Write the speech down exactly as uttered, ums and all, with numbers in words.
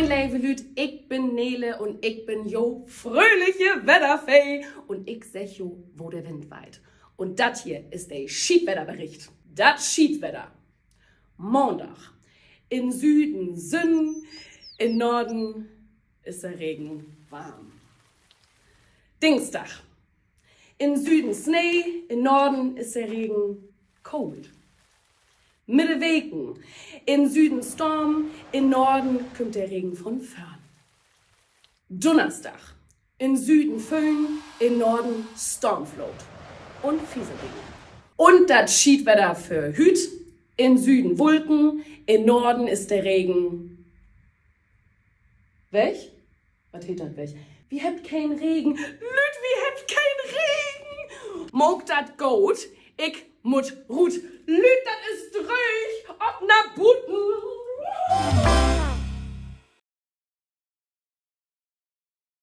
Leve Lüüd, ik bün Nele un ik bün jo fröhliche Wedderfee un ik segg jo, wo de Wind weiht. Un dat hier is de Schietwedderbericht. Dat Schietwedder. Maandag: in Süden Sünn, in Norden is de Regen warm. Dingsdag: in Süden Snee, in Norden is de Regen koolt. Middeweken: in Süden Storm, in Norden kümmt de Regen von vörn. Dunnersdag: in Süden Föhn, in Norden Stormfloot un Kieselregen. Un dat Schietwedder för hüüt: in Süden Wulken, in Norden is de Regen weg. Wat heet dat, weg? Wi hebbt keen Regen. Lüüd, wi hebbt keen Regen. Maakt dat goot. Ik mutt rut. Lüüd, dat is dröög. Op na buten.